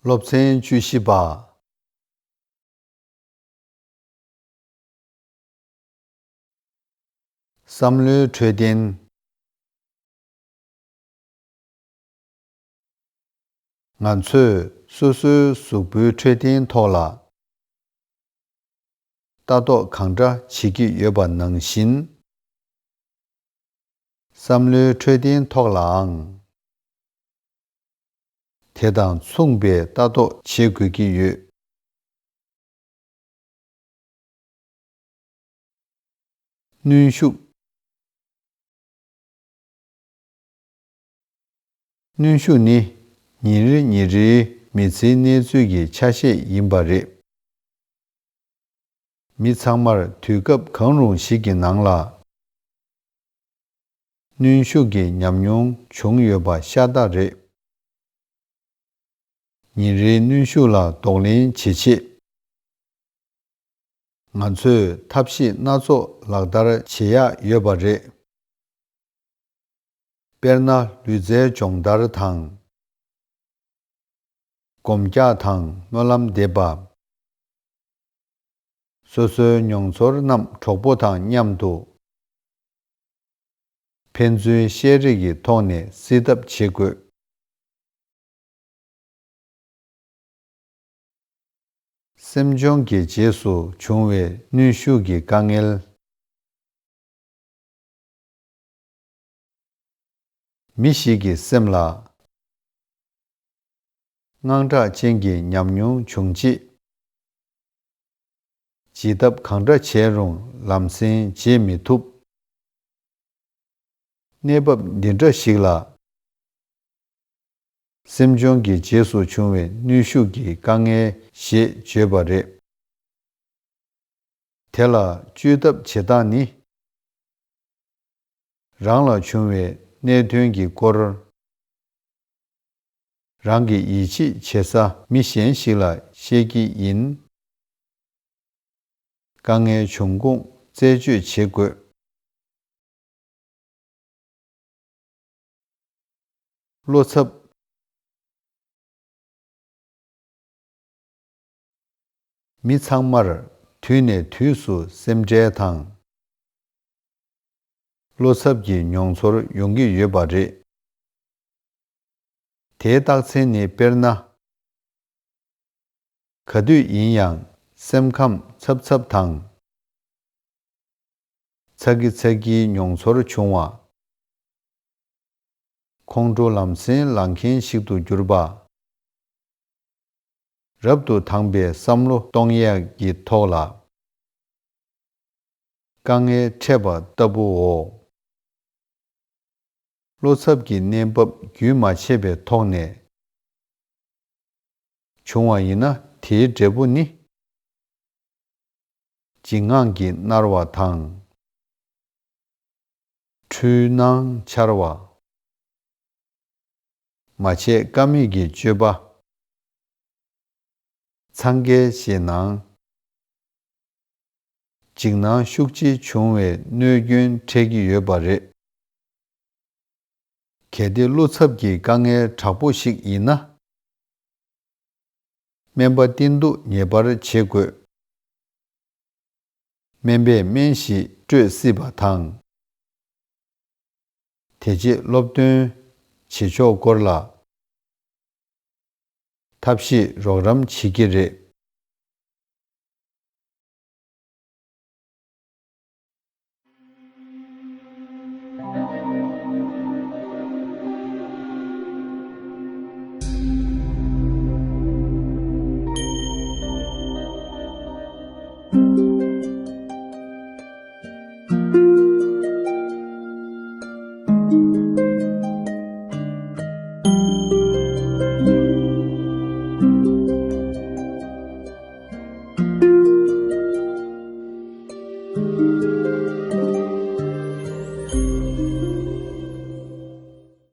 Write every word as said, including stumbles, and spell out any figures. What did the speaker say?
སློབ་ཚན་བཅུ་བཞི་པ། བསམ་བློའི་འཕྲོད་བསྟེན། ང་ཚོས་སོ་སོའི་གཟུགས་པོའི་འཕྲོད་བསྟེན་ཐོག་ལ་ལྟ་རྟོག་གང་འདྲ་བྱེད་ཀྱི་ཡོད་པ་ནང་བཞིན། བསམ་བློའི་འཕྲོད་བསྟེན་ཐོག་ལའང་དེ་དང་མཚུངས་པའི་ལྟ་རྟོག་བྱེད་དགོས་ཀྱི་ཡོད། གནོན་ཤུགས། གནོན་ཤུགས་ནི་ཉིན་རེ་ཉིན་རེའི་མི་ཚེའི་གནས་ཚུལ་གྱི་ཆ་ཤས་ཡིན་པ་རེད། མི་ཚང་མར་དུས་སྐབས་གང་རུང་ཞིག་གི་ནང་ལ་གནོན་ཤུགས་ཀྱི་ཉམས་མྱོང་བྱུང་ཡོད་པ་ཤ་སྟག་རེད། ཉིན་རེའི་གནོན་ཤུགས་ལ་གདོང་ལེན་བྱེད་ཆེད། ང་ཚོས་ཐབས་ཤེས་སྣ་ཚོགས་ལག་བསྟར་བྱེད་ཡག་ཡོད་པ་རེད། དཔེར་ན། ལུས་རྩལ་སྦྱོང་བརྡར་དང་། སྒོམ་རྒྱག་དང་སྨོན་ལམ་འདེབས་པ། སོ་སོའི་མྱོང་ཚོར་རྣམས་གྲོགས་པོ་དང་མཉམ་དུ་ཕན་ཚུན་བཤད་རེས་ཀྱི་ཐོག་ནས་སེལ་ཐབས་བྱེད་དགོས། སེམས་གཅོང་གི་རྗེས་སུ་བྱུང་བའི་གནོན་ཤུགས་ཀྱི་དཀའ་ངལ། མི་ཞིག་གི་སེམས་ལ་དངངས་སྐྲག་ཅན་གྱི་ཉམས་མྱོང་བྱུང་རྗེས། བྱེད་ཐབས་གང་འདྲ་བྱས་རུང་ལམ་སེང་བརྗེད་མི་ཐུབ། གནས་བབ་འདི་འདྲ་ཞིག་ལ། སེམས་གཅོང་གི་རྗེས་སུ་བྱུང་བའི་གནོན་ཤུགས་ཀྱི་དཀའ་ངལ་ཞེས་བརྗོད་པ་རེད། དེ་ལ་བཅོས་ཐབས་བྱེད་སྟངས་ནི། རང་ལ་བྱུང་བའི་གནད་དོན་གྱི་སྐོར། རང་གི་ཡིད་ཆེས་བྱེད་ས་མི་གཞན་ཞིག་ལ་བཤད་ཀྱི་ཡིན། དཀའ་ངལ་བྱུང་ཁུངས་རྩད་གཅོད་བྱེད་དགོས། བློ་འཚབ། མི་ཚང་མར་དུས་ནས་དུས་སུ་སེམས་ཁྲལ་དང་། བློ་འཚབ་ཀྱི་མྱོང་ཚོར་ཡོང་གི་ཡོད་པ་རེད། དེའི་རྟགས་མཚན་ནི་དཔེར་ན། ག་དུས་ཡིན་ཡང་སེམས་ཁམས་འཚབ་འཚབ་དང་། ཚ་གི་ཚ་གིའི་མྱོང་ཚོར་བྱུང་བ། ཁོང་ཁྲོ་ལམ་སེང་ལངས་མཁན་ཞིག་ཏུ་གྱུར་པ། རབ་ཏུ་དང་པའི་བསམ་བློ་གཏོང་ཡས་ཀྱི་ཐོག་ལ་དཀའ་ངལ་འཕྲད་པ་ལྟ་བུའོ། བློ་འཚབ་ཀྱི་གནས་བབ་རྒྱུན་མ་ཆད་པའི་ཐོག་ནས་བྱུང་བ་ཡིན་ན། དེའི་འབྲས་བུ་ནི། འཇིགས་དངངས་ཀྱིས་མནར་བ་དང་། འཁྲུལ་སྣང་འཆར་བ། མ་བྱས་ཀ་མེད་ཀྱི་སྤྱོད་པ། འཚང་ཁའི་ཞེད་སྣང་། འཇིགས་སྣང་ཤུགས་ཆེ་བྱུང་བའི་གནོད་སྐྱོན་འཕྲད་ཀྱི་ཡོད་པ་རེད། གལ་ཏེ་བློ་འཚབ་ཀྱི་དཀའ་ངལ་དྲག་པོ་ཞིག་ཡིན་ན། སྨན་པ་བསྟེན་གཏུག་ངེས་པར་བྱེད་དགོས། སྨན་པས་སྨན་ཞིག་སྤྲོད་སྲིད་པ་དང་། དེ་རྗེས་སློབ་སྟོན་བྱེད་ཕྱོགས་སྐོར་ལ་ཐབས་ཤེས་རོགས་རམ་བྱེད་ཀྱི་རེད།